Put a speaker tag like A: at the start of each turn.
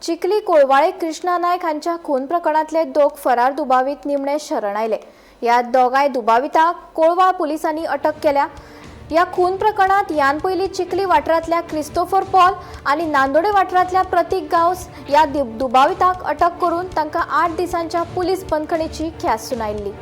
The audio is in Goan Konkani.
A: चिखली कोळवाळे कृष्णा नायक हांच्या खून प्रकरणांतले दोग फरार दुबावीत निमणे शरण आयले. ह्या दोगांय दुबावितांक कोळवाळ पुलिसांनी अटक केल्या. ह्या खून प्रकरणांत ह्यान पयलीं चिखली वाठारांतल्या क्रिस्तोफर पॉल आनी नांदोडे वाठारांतल्या प्रतीक गांवस ह्या दुबावितांक अटक करून तांकां 8 दिसांच्या पुलीस बंदखणीची ख्यास्त सुनायिल्ली.